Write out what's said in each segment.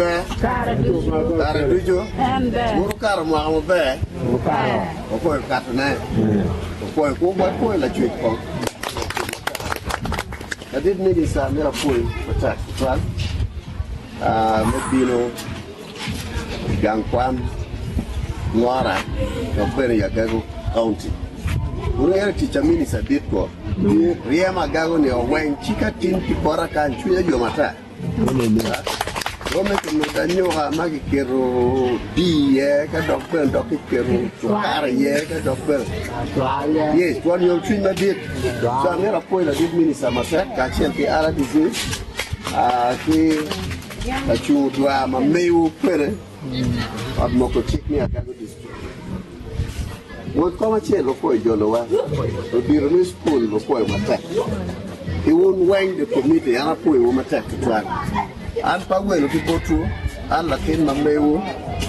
ber kare ducu. Wun wukato mwaka maber, wapwoyo katone, wapwoyo kwo, wapwoyo Lacwec kong. Ladit Minista myero apwoyi matek tutwal me bino i gang kwan Ngora dok bene i Agago County. Wun wungeyo tic ca Minista dit ko ryemo Agago ni oweng ci ka tin ki bota kany cwinya yom ata. Romme ki nuda anyuka ma kiketo dii iye ka dok bene dok kiketo cukari iye ka dok bene yes twon yomcwiny madit. So amito apwoyo ladit minista matek kacel ki RDC ki lacung odwar ma mewu kwede ot moko cik me Agago district. Wod kom acel wapwoyo jolowa, ludito me cukul wapwoyo matek, ki wun weng the committee an apwoyowu matek tutwal. An pe awelo ki botwu, an latin ma mewu,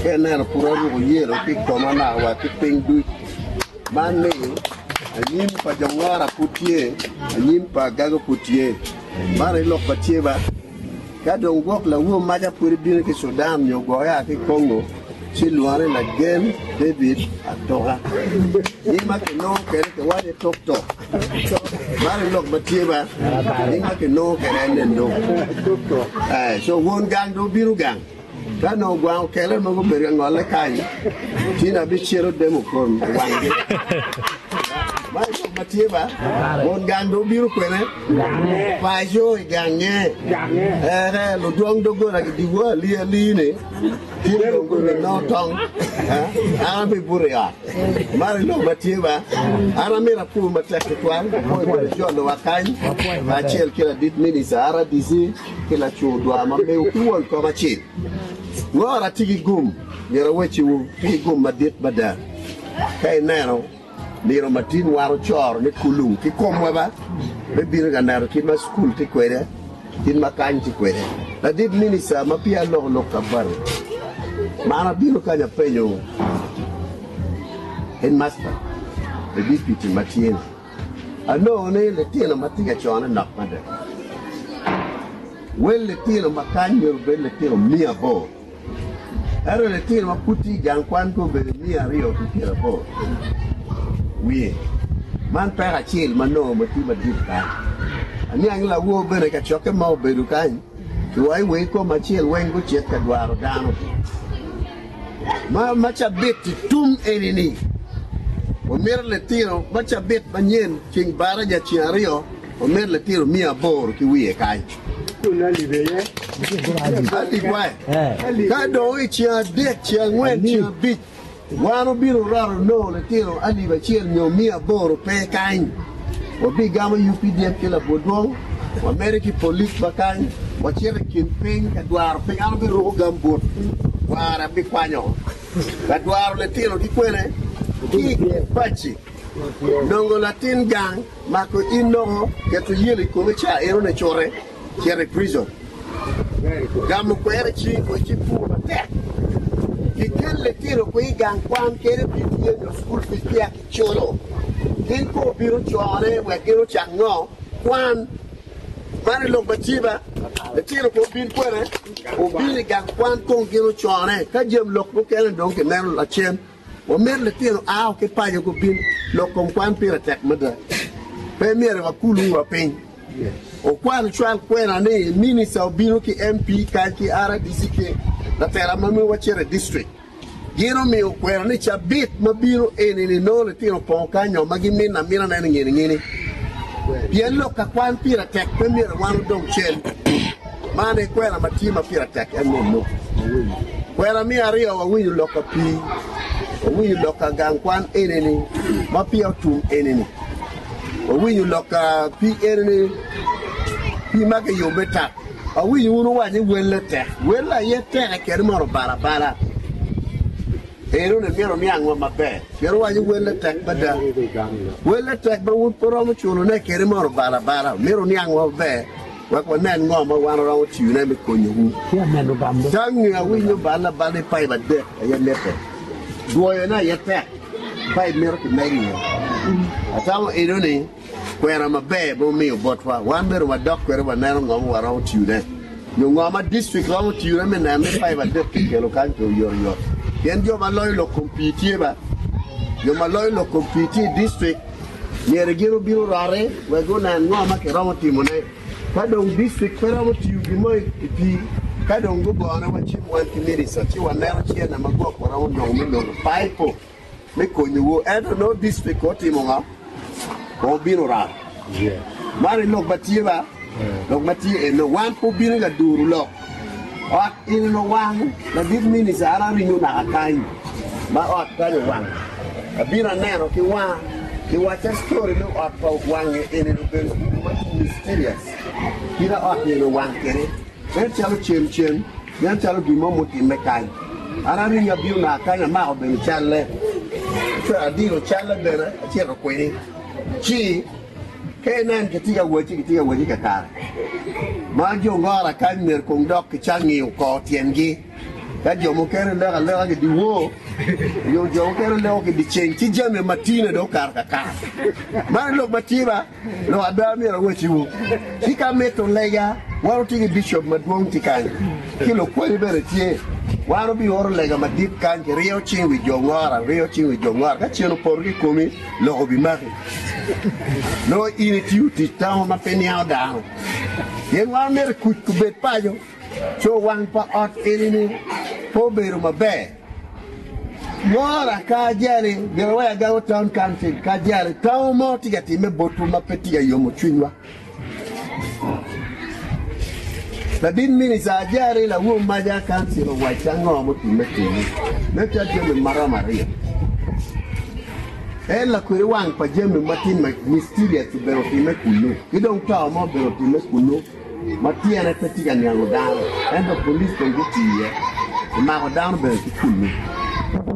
ka ineno pud aruko yelo ki i koma naka wa ki piny duc, man ni anyim pa jo ngora pud tye, anyim pa Agago pud tye, man aye lok ma tye ba. Ka dong gwok lawor maca pud ebino ki Sudan nyo goyo a ki Congo, ci lwonge ni Lagen David Atuka. Nying ma kinongo kwede kiwaco ni Tuk Tuk. Man aye lok ma tye ba, nying ma kinongo kwede en eno. Eh, so won gang dong obino gang. Ka nongo gwang okele mogo obedo ka ngolle kany, ci abicito demo kom i wanggi. Man lok ma tye ba, won gang dong obino kwene? Paco i gange. Ere, ludwong doggola gidiwa ali ali-ni, tin dong gubinongo tong. An abibuto i ot. Man lok ma tye ba, an amito apur matek tutwal, apwoyo bene jolowa kany, kacel ki ladit minista RDC, ki lacur dwar ma mewu ki won kom acel. Ngora tye ki gum, myero awecciwu, tye ki gum madit mada. Ka ineno nino ma tin wan ocoro ni kulung ki komwa ba, me bino ka neno kit ma cukul tye kwede, kit ma kany tye kwede. Ladit minista ma peya aloko lok ka bati, man abino kany apenyo headmaster, the deputy ma tye-ni. Anongo ni litino ma tye ka cone nok mada. Wel litino ma kany myero obed litino 800, ento litino ma pud tye i gang kwan kono obedo 280 wiye. Man peko acel ma nongo ma tye madit kany. Aniang ni lawor bene kacokke ma obedo kany kiwaco i wer kom acel weng gucit ka dwaro dano. Ma cabit-ti tum eni-ni, wamito litino ma cabit manyen ceng baraja ceng aryo, wamito litino 800 ki wiye kany. Alip wae. Ka dong i ceng adek, ceng angwen, ceng abic, wan obino roto nongo litino 1000 nyo 800 pe kany. Wabigamo UPDF ki labodwong, wamedo ki polic ma kany, wacito i kin piny ka dwaro piny. An abiruko gambut, war abikwanyo ka dwaro litino ki kwene ki i kin paci. Nongo latin gang mako in nongo keto yelo i kome ca enone cute cito i prison. Gamo kwere i cingi kwe ci pur matek. Kikel litino kwe i gang kwan kede PTA nyo school fees peya Culo gin pe obino cone wek gin ocak ngo? Kwan. Man i lok ma tye ba, litino pe obin kwene, obin i gang kwan kong gin ocone, ka jami lok mukene dong kineno lacen. Wamito litino ao ki paco gubin, lok kom kwan pire tek mada. Pe myero wakulu wa piny. Okwan ocwal kwena ni minista obino ki MP kany ki RDC ki latela ma miyo wacito i district. Gin omiyo kwena ni cabit ma bino eni-ni nongo litino opongo kany nyo ma gimine amina neno ngini ngini. Pien lok ka kwan pire tek pe myero wan odong cen. Man aye kwena ma tye ma pire tek en nongo. Kwena me aryo wawinyo lok ka pii, wawinyo lok ka gang kwan eni-ni ma peya otum eni-ni. Wawinyo lok ka pii eni-ni pii ma kiyubbe tak. Awinyo wun wuwaco ni welle tek. Welle aye tek kede mono obalo abala. Enoni myero oniangwa maber. Myero wuwac ni welle tek mada. Welle tek ma wun pe wuromo culone kede mono obalo abala. Myero wuniangwa maber wek wanen ngo ma wan waromo tiyone me konyowu. Tangi awinyo obalo abala ni paip adek aye mitte. Dwoyone aye tek. Paip mito kimedo iye. Atamo enoni. Kwena maber ma wumiyo botwa, wan bene wadok kwede waneno ngo ma waromo tiyone. Nyo ngo ma district romo tiyone me neno ni paip adek kikelo kany pe oyotoyot? Pien jo ma loyo lok kom pii tye ba, jo ma loyo lok kom pii tye i district, myero gin obin orote wek gunen ngo ma kiromo timone. Ka dong district pe romo tiyo gin mo i pii, ka dong gugone wa cim wan ki minista ci waneno cene ma gwok waromo nongo me nongo paipo me konyowu. Ento nongo district otimo ngo? Kong obino oraro. Man aye lok ma tye ba, lok ma tye eno. Wan pe obino ka duru lok. Ot eni owang, ladit minista an aringo naka kany ma ot kany owang. Abino aneno ki wanga, kiwacca story me ot pa owange eni obedo gin ma mysterious kit ma ot eni owang kwede. Nen calo cen cen, nen calo gin mo mutimme kany. An aringo abino naka kany amako bene calle. Adiro calle bene acito kwede. Ci ka inen kitye ka wacci, kitye ka wacci kakare. Ma jo ngora kany myero kong dok kicak ngiyo kor tyengi. Ka jo mukene leko aleka ki dyewor, nyo jo mukene leko ki dyeceng, ci jami ma tine dong okato kakare. Man aye lok ma tye ba? Lok ada myero awacciwu. Ci ka mito lega, wan watye ki bicop madwong tye kany, ki lukwadi bene tye. Wan wabioro lega madit kany, kiryeyo cing i wi jo ngora, ryeyo cing i wi jo ngora. Ka cen opoto ki i komi, lok obimaki. Nongo in itiyo tic tamo ma pe niango dano. Pien wan myero kuc obed paco, co wang pa ot eni-ni pe obedo maber. Ngora ka ajali, myero wek agamo Town Council ka ajali, tamo mo tye ka timme botwu ma pe tye ka yomo cwinywa. Ladit Minista ajali lawom maca Council owacca ngo mutimme kunnu. Nen calo jami maromo aryo. En lakwede wang pa jami ma timme mysterious bene otimme kunnu ki dong to mo bene otimme kunnu. ma tyene pe tye ka niango dano, ento police dong gutiyo iye, kimako dano bene ki kunnu.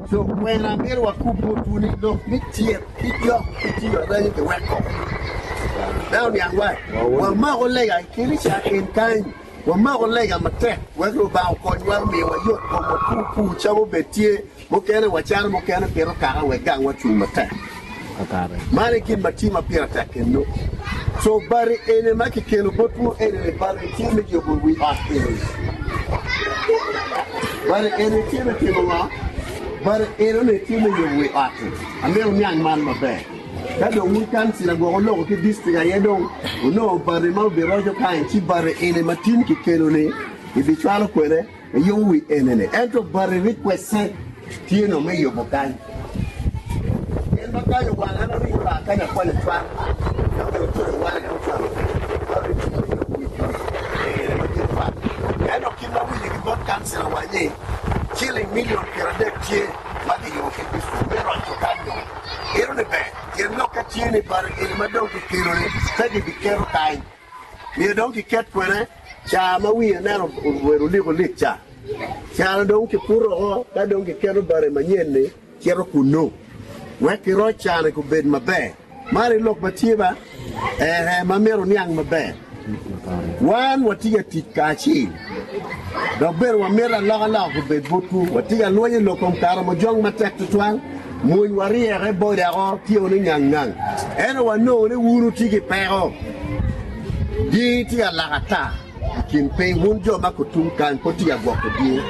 Co kwena myero wakub botwu ni lok me tyet ki jok ki tiyo aranyi ki weko. Dano niang wa, wamako lega i kinica en kany, wamako lega matek wek Lubanga okonywa omiwa yot kom wakur kur cam obed tye. Mukene wacato mukene pito kaka wek gangwa ocung matek. Man aye gin ma tye ma pire tek keno. Co bati eni ma kikelo botwu eni-ni bati tye me yubo wi ot eni. Bati eni tye me timo ngo? Bati eno-ni tye me yubo wi ot-ti. Amito niang man maber. Ka dong wun kancila gwok wuloko ki distrik aye dong wunongo bati ma wubiroco kany ci bati eni ma tin kikelo-ni ibicwalo kwede. Eyubo wi enene, ento bati request-se tye no me yubo kany. Pien ma kany owang an aringo raa kany akwanyo cwal, ka bene ocodo wang en ocwalo kwede. Bati tye me yubo wi wi enene ma tye cwal. Ento kit ma awinyo ki bot kancila wa ni ciling million pyeradek tye ma kiyubo ki district me roco kany dong. Ento ni ber, pien lokke tye ni bati eni ma dong kikelo ni pe kibiketo kany. Myero dong kiket kwene ca ma wiye neno obedo olik olik ca. Cano dong kiputo oko ka dong kiketo bati manyen-ni cito kunnu wek kiroc cano-ni obed maber. Man aye lok ma tye ba ee ma myero wuniang maber. Wan watye ka tic kacel dok bene wamito alokaloka obed botwu. Watye ka lweny i lok kom Karamojong matek tutwal. Mwony waryeke bodako tyeko ni ngang ngang, ento wanongo ni wun wutye ki peko. Dyangi tye ka lak ata i kin piny, wun jo ma kutung kany pud tye ka gwoko dyangi.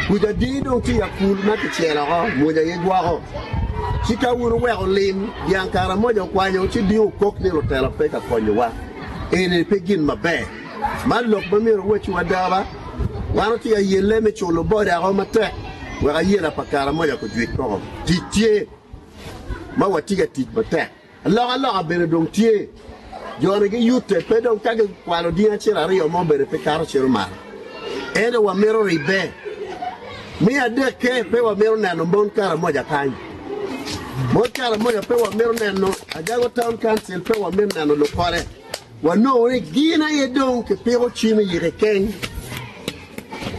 Kuca dyangi dong tye ka pul ma kicelo oko, mwony aye gwoko. Ci ka wun wuweko lim dyang Karamoja okwanyo, ci dyangi okok ni lutela pe ka konyowa. Eni pe gin maber. Man lok ma myero wuwacciwa ada ba. Wan watye ka yelle me culo bodako matek wek ayela pa Karamoja kujwik koko. Tic tye ma watye ka tic matek. Alokaloka bene dong tye. Jo-ni giyutte pe dong ka gikwalo dyangi acel aryo mo bene pe kato cito malo. Ento wamito ribbe. Me adekke, pe wamito neno mon Karamoja kany. Mon Karamoja pe wamito neno, Agago Town Council pe wamito neno lukole. Wanongo ni gin aye dong kipiko cim i yike keny.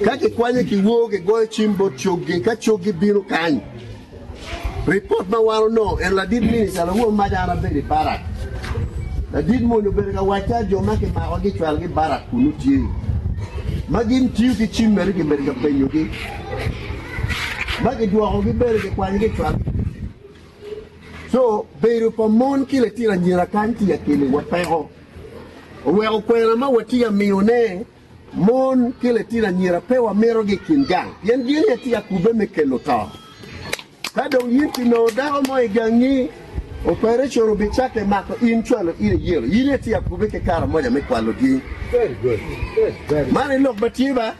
Ka kikwanyo ki woo kigoyo cim bot coggi ka coggi bino kany. Ripot ma wan onongo en ladit minista lawor maca an abedo i barak. Ladit mony obedo ka wacca jo ma kimako gi cwalo gi barak kunu tye ma gin tiyo ki cim mere kibedo ka penyo gi ma kidwoko gi bene kikwanyo gi cwalo. Co, bedo pa mon ki litino anyira kany tye ka keliwa peko. Oweko kwena ma watye ka miyone. Mon ki litino anyira pe wamitogi i kin gang, pien gin aye tye ka kubbe me kelo to. Ka dong in kinongo dako mo i gangi, opereson obicakke mako in cwalo in i yelo. In aye tye ka kubbe ki Karamoja me kwalo dyangi. Man aye lok ma tye ba?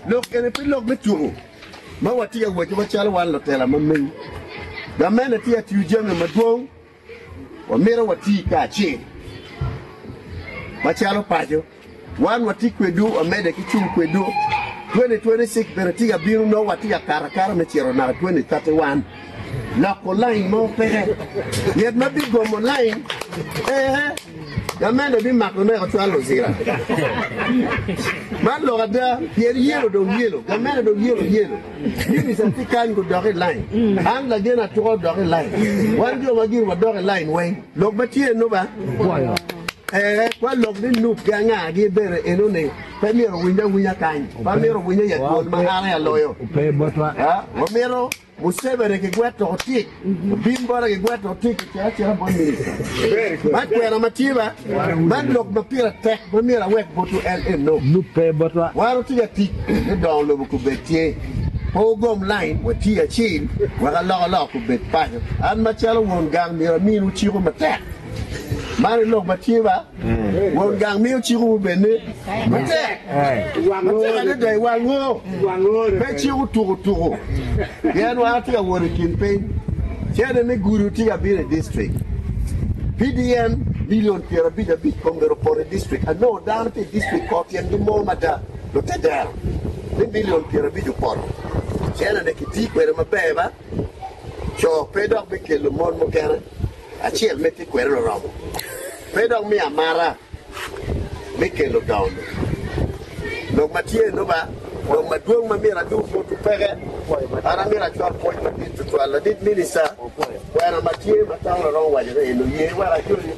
Lok eni pe lok me tuko ma watye ka waco macalo wan lutela ma megi. Gamente tye ka tiyo jami madwong. Wamito wati kacel macalo paco. Wan watye kwedwu, wamedde ki cung kwedwu. 2026 bene tye ka bino, nongo watye ka kato akata me cito naka 2031. Loko lain mo peke. Nget ma bigomo lain, ehe, gamente bimako neko cwal luzira. Man lok ada, pien yelo dong yelo, gamente dong yelo yelo. Minista tye kany gudok i lain. An lagen atuka odok i lain. Wan jo ma gin wadok i lain weng. Lok ma tye eno ba. Ee, kwa lok ni nup ki anga gi bene eno ni pe myero owiny awinya kany. Pe myero owiny i adwol ma an aye aloyo. Wamito Museveni ki gweto otik, obin bote ki gweto otik ocit acita bot minista. Man kwena ma tye ba, man lok ma pire tek ma myero awek botwu en eno. Wan watye ka tic me dongo lobo kubed tye. Pe wugom lain, wati acel wek alokaloka obed paco. An macalo won gang myero aminwu ciko matek. Man aye lok ma tye ba, won gang miyo cikowu bene matek. Matek adada i wangwu, pe ciko tuko tuko, pien wan watye ka wot i kin piny. Cene me gudo tye ka bino i distrik. PDM milion 55 kombedo opoto i distrik. Anongo dano tye i distrik kor tyengi mor mada, lutedero ni milion 50 opoto. Cene-ni kiti kwede maber ba, co pe dok bikelo mon mukene. Acel me tye kwede oromo, pe dok miyo amara me kelo dongo. Lok ma tye eno ba, lok madwong ma myero adug botwu peke. An amito acwal pwoc madit tutwal. Ladit Minista, kwena ma tye ma taun aromo wacone eno, ye wek ajoli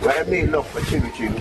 wek emi lok macilo cilo.